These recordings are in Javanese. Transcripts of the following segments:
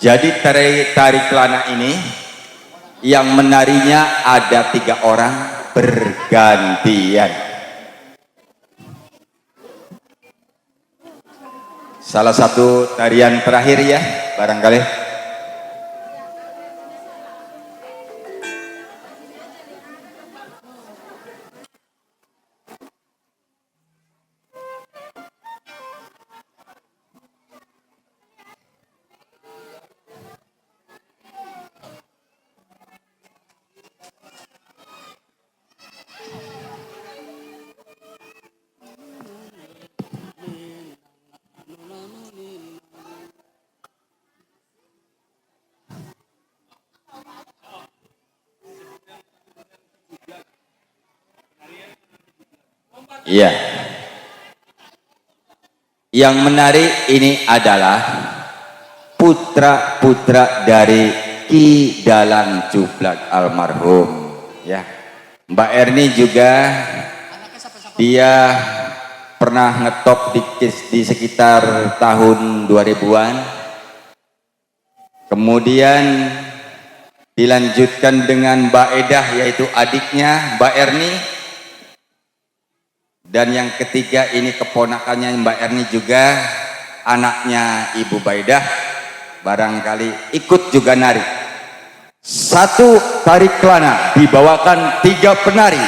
Jadi tari tari kelana ini yang menarinya ada 3 orang bergantian. Salah satu tarian terakhir ya, barangkali. Iya. Yang menarik ini adalah putra-putra dari Ki Dalang Cublak almarhum. Ya, Mbak Erni juga dia pernah ngetop di sekitar tahun 2000-an. Kemudian dilanjutkan dengan Mbak Edah, yaitu adiknya Mbak Erni. Dan yang ketiga ini keponakannya Mbak Erni juga, anaknya Ibu Baidah, barangkali ikut juga nari. Satu tari kelana dibawakan 3 penari.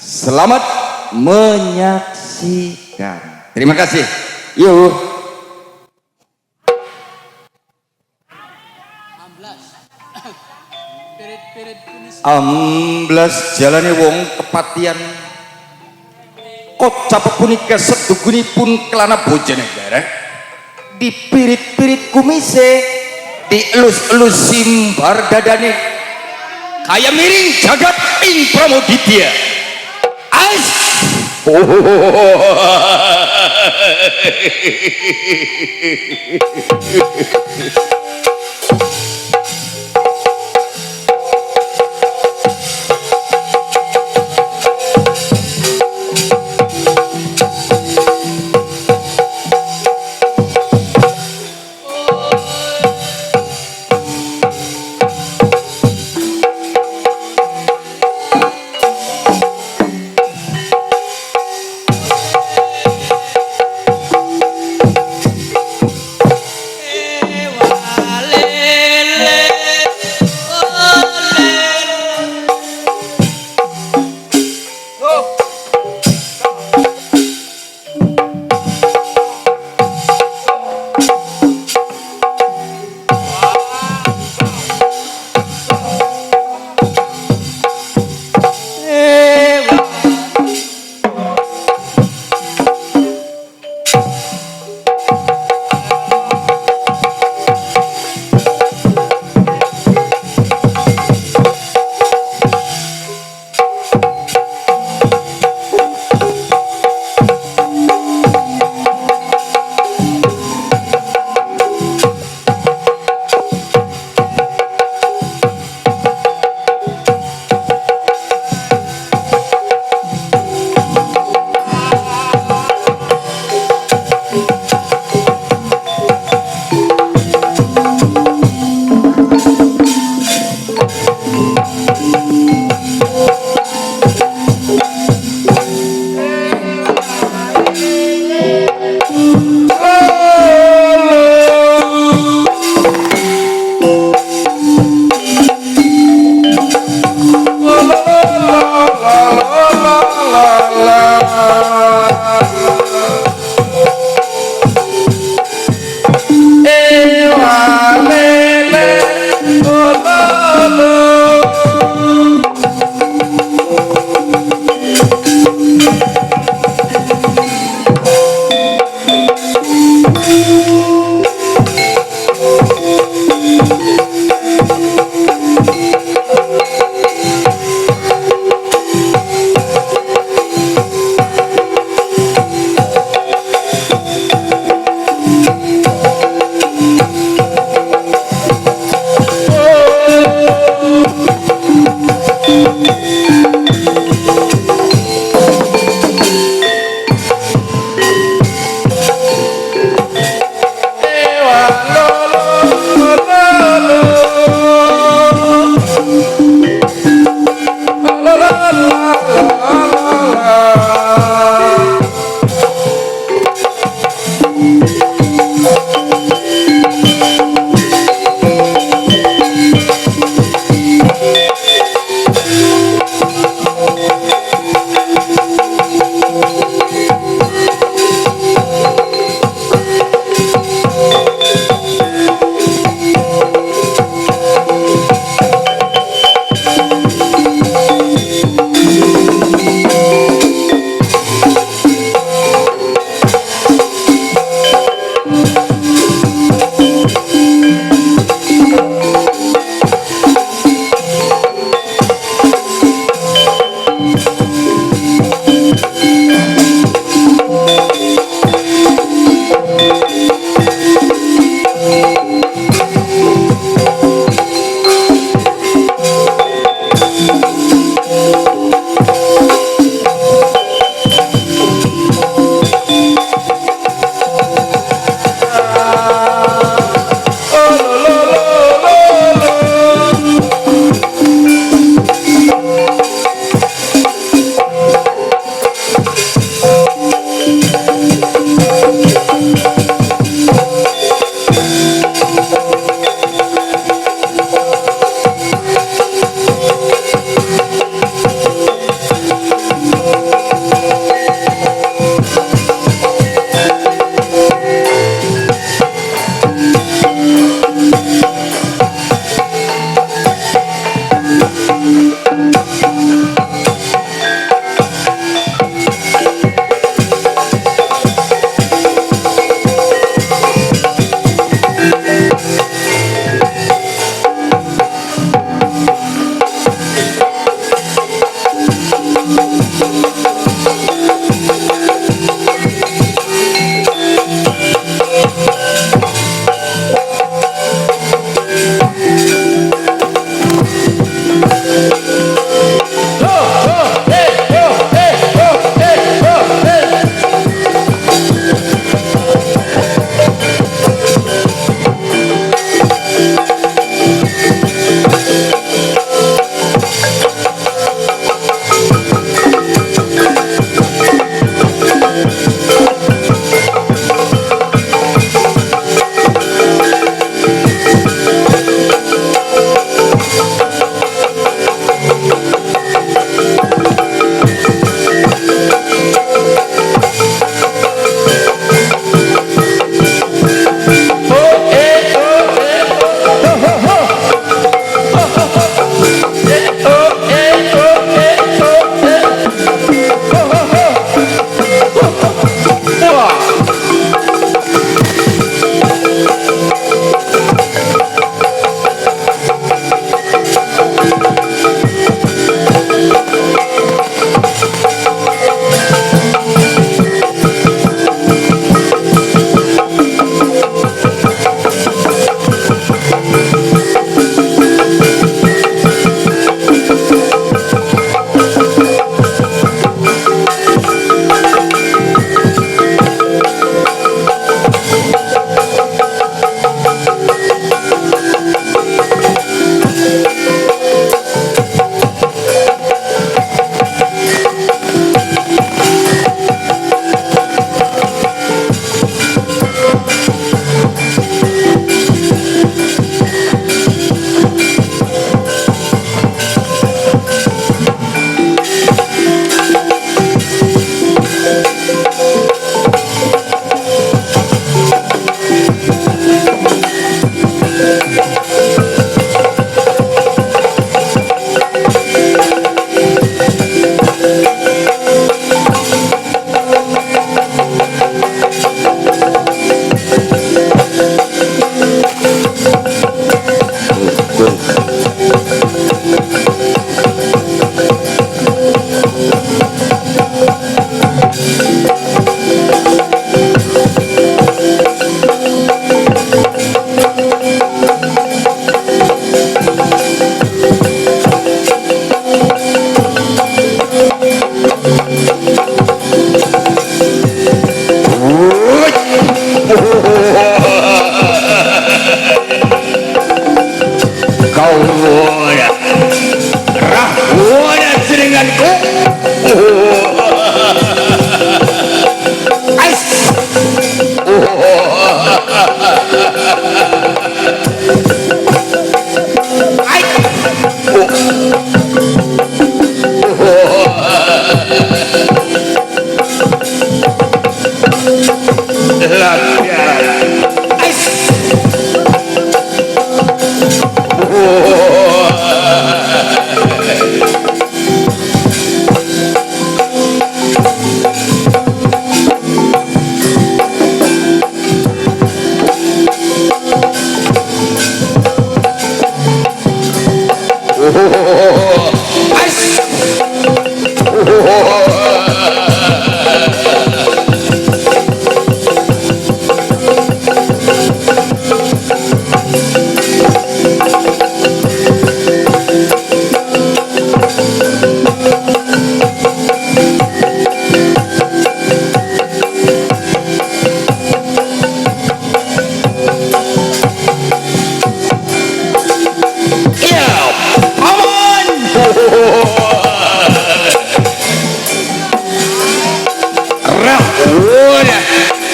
Selamat menyaksikan. Terima kasih. Yuk. Amblas jalane wong kepatian. Kocap punika sedugunipun kelana Bojanegara dipirit-pirit kumise, dielus-elus simbar dadane, kaya miring jagat ing Pramoditya. As Wale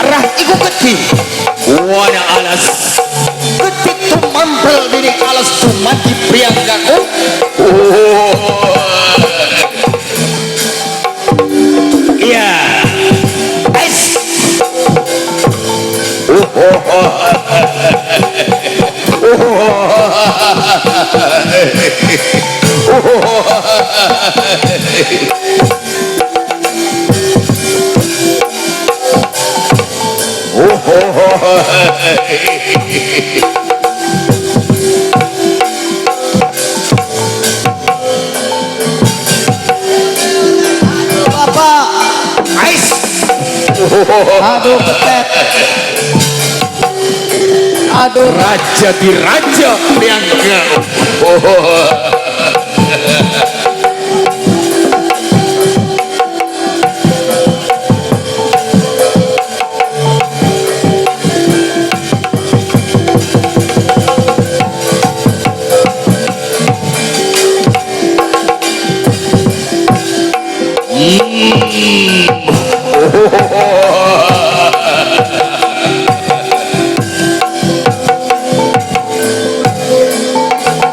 Rah iku gede. Wana alas. Gede tumempel dini alas dumadi prianggaku. Iya. Ais. Bapak. Ais. Aduh petet. Aduh. Raja di raja priangga.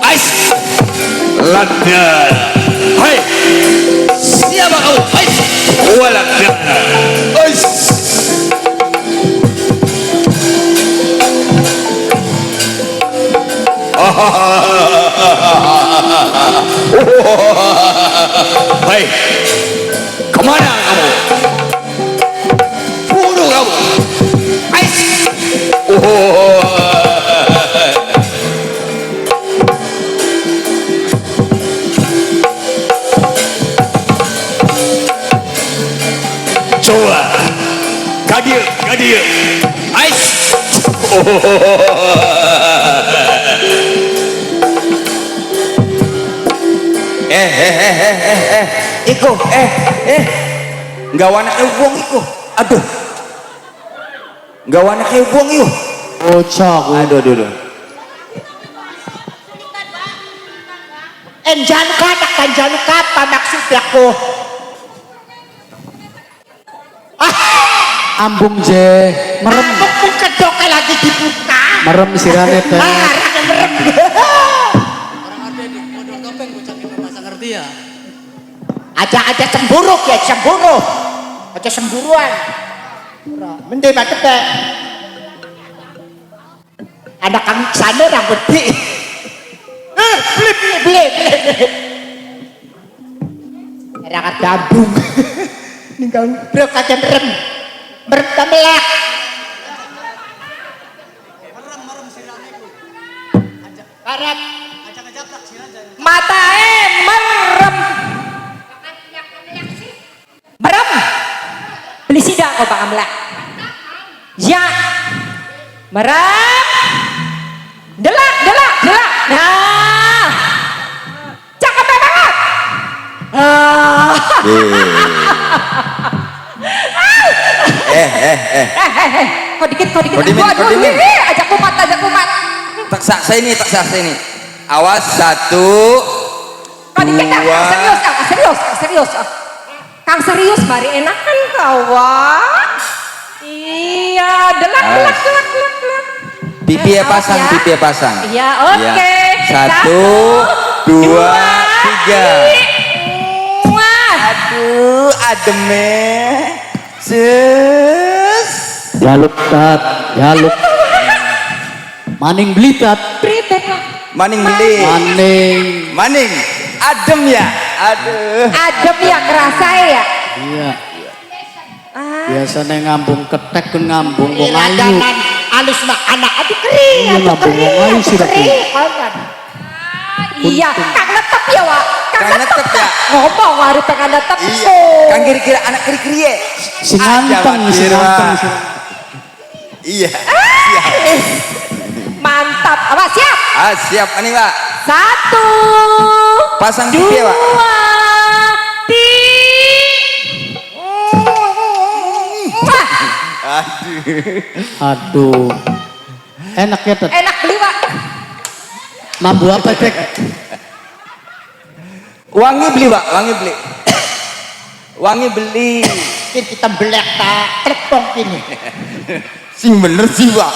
Ais. Lada. Hai. Siapa kau? Ais. Walada. Ais. Hai. Kemana kamu? Bunuh kamu. Ais. Coba. Kadir, kadir. Ais. Eh. Iku, eh. Gawana ke wong iku. Aduh. Gawana ke wong iku. Bocah. Aduh, aduh, aduh. Enjan ka, takkanjan ka, pamaksud ako. Ambung je, merem. Ambung mung kedok lagi dibuka. Merem sirane teh. Ah, merem. Orang ada di pondok topeng bocah itu masa ngerti ya. Aja-aja cemburu ya, cemburu. Aja cemburuan. Mende madep teh. Anak kang sana rambut di. Beli beli beli beli. Era dambung. Ninggal brok aja merem. Merem ta melek. Merem merem sirane ku. Karet. Aja ngejaprak sirane. Matae merem. Merem. Beli sida kok Pak Amlak. Ya. Merem. Delak, delak, delak. Nah. Cakep banget. Ah. Eh. Kok dikit, kok dikit. Kodimin, Aduh, kodimin. Ajak kumat, ajak kumat. Tak saksa ini, tak saksa ini. Awas satu, Kok dikit, dua. Kang serius, Kang serius, Kang serius. Kang serius, mari enakan kau, wah. Ih. Iya, delak delak delak delak delak. Pipi Awas pasang, ya. pipi pasang. Iya, oke. Satu, dua, tiga. Wah. Aduh, ademe. Sus. Jaluk tat, jaluk. Maning beli tat, Priben lah. Maning beli. maning. Maning. Adem ya. Aduh. Adem ya kerasa ya. Iya. Ah, Biasanya ngambung ketek kun ngambung wong ayu. Iradanan alus mah anak aduh keri, Iya, aduh ngambung keri, wong ayu aduh sih, keri. Ratu. Kawan. iya, kang netep ya, Wak. Kang Kang netep ya. Ngomong hari pengen netep. Iya. Kang kira-kira anak kiri-kiri ya. Sing nganteng, sing nganteng. Sing- Iya. Siap. Mantap. Apa siap? Ah, siap ini, Pak. Satu. Pasang pipi ya, Pak. Dua. Tiga. Wah, Aduh. Aduh. Enak ya tat. enak beli, Pak. Mambu apa cek? Wangi beli, Pak. Wangi beli. Wangi beli. Mungkin kita belek ta telepon kini. Sing bener sih, Pak.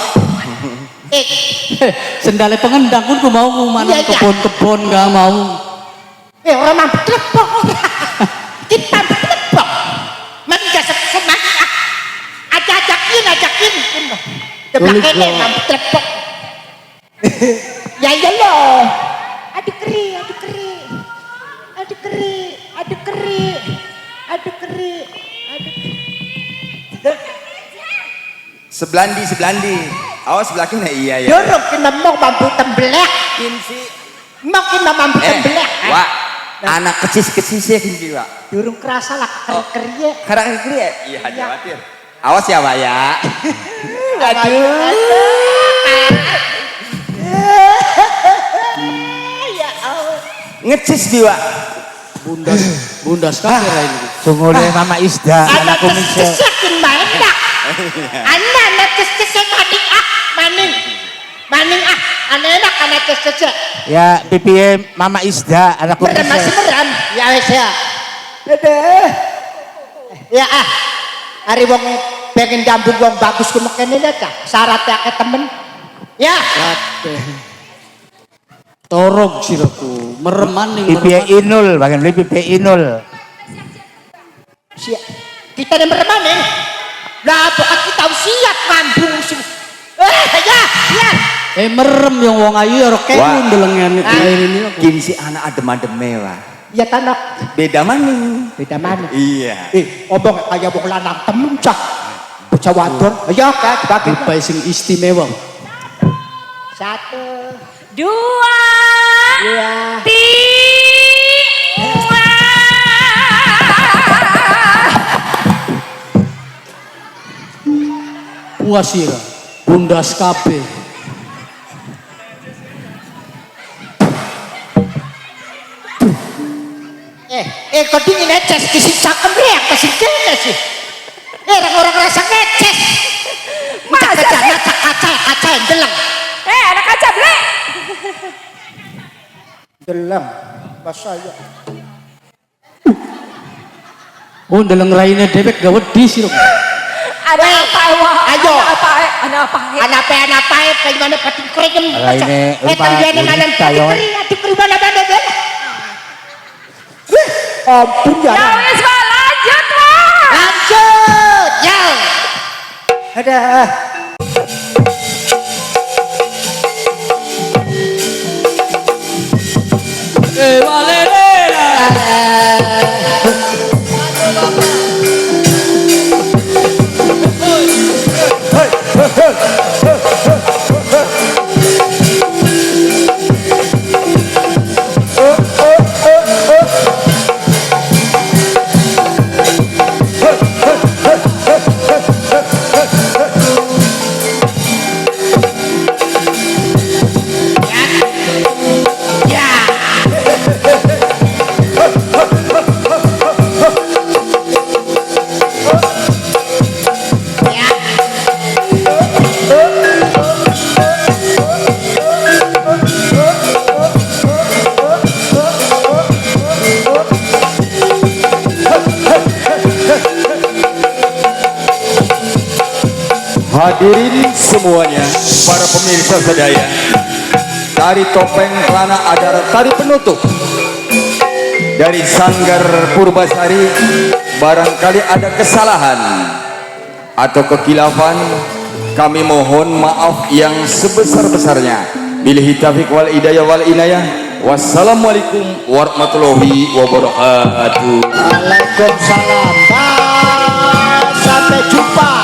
Eh, Sendale pengendang pun ku mau mana Iya, iya. kebon-kebon gak mau. eh orang mampu telepon ora. Kita mampu telepon. Mangga semangat ah. Ajakin, ajakin. Sebelah Boleh, kene Bro. mampu telepon. Ya iya loh. Aduh keri, aduh keri. Aduh keri, aduh keri. Aduh keri, aduh keri. Sebelandi, sebelandi. Awas sebelah kini. Iya, iya. Dorong kena mau mampu tembelek. Kinsi. Mau kena mampu Eh, tembelek. Wak. Anak kecis-kecis ya kinsi, Wak. Durung kerasa lah keri-keri ya. Karena kiri ya? Iya, khawatir. Awas ya, Pak ya. Aduh. Ya Allah. Ngecis bi, Wak. Bunda bunda sekali ini. Sungguh Mama Isda, Anak anakku Misha. kes-kesekin enak. Anak anak kes-kesek maning ah, maning. Maning ah, anak enak anak kes-kesek. Ya, pipi Mama Isda, anakku Merem masih Misha. merem. Ya wis ya. Dadah. Ya ah. Hari wong pengen jambung wong bagus ku mekene ta. Syaratnya akeh temen. Ya. Kabeh. Torog siraku, merem maning. Pipi merem. Inul, bagian beli pipi Inul. Siap. Kita nih merem maning. Lah bukan kita siap ngambung sing. Eh ya, ya. Eh merem yang wong ayu ya rok Wah. kemun delengan ini aku. Kinsi anak adem-adem Wak. Ya tanah Beda maning. beda mana? Iya. Eh, obong kaya wong lanang temen cah. Bocah wadon. Ya kan dibagi. Dubai sing istimewa. Satu, Dua. dua. Tiga. Puas sira. Bunda kabeh. Eh, eh kok dingin eces kisi cakep rek kasih kene sih. Eh, orang-orang rasa ngeces. Masa Kaca, sih? kaca, kaca, kaca, deleng. Eh, anak kaca beli. Deleng. Bahasa ya. Oh ndeleng raine dewek gak wedi sira. Ada apa, Wak? Ayo. Ada apa? Ada apa? Anak apa, anak apa, kayak mana pating kering. Raine, Eh, rupa tenggene mana gurita, pating yon. kering, aduh kering mana mana mana. Wih, ampun ya. Ya wis, Wak, lanjut, Wak. Lanjut, ya. Ada. Eh walele. Ya. Hadirin semuanya, para pemirsa sedaya. Tari topeng Klana adalah tari penutup dari Sanggar Purbasari. Barangkali ada kesalahan atau kekhilafan, kami mohon maaf yang sebesar-besarnya. Billahi taufiq wal hidayah wal inayah. Wassalamualaikum warahmatullahi wabarakatuh. Waalaikumsalam. Bye. Sampai jumpa.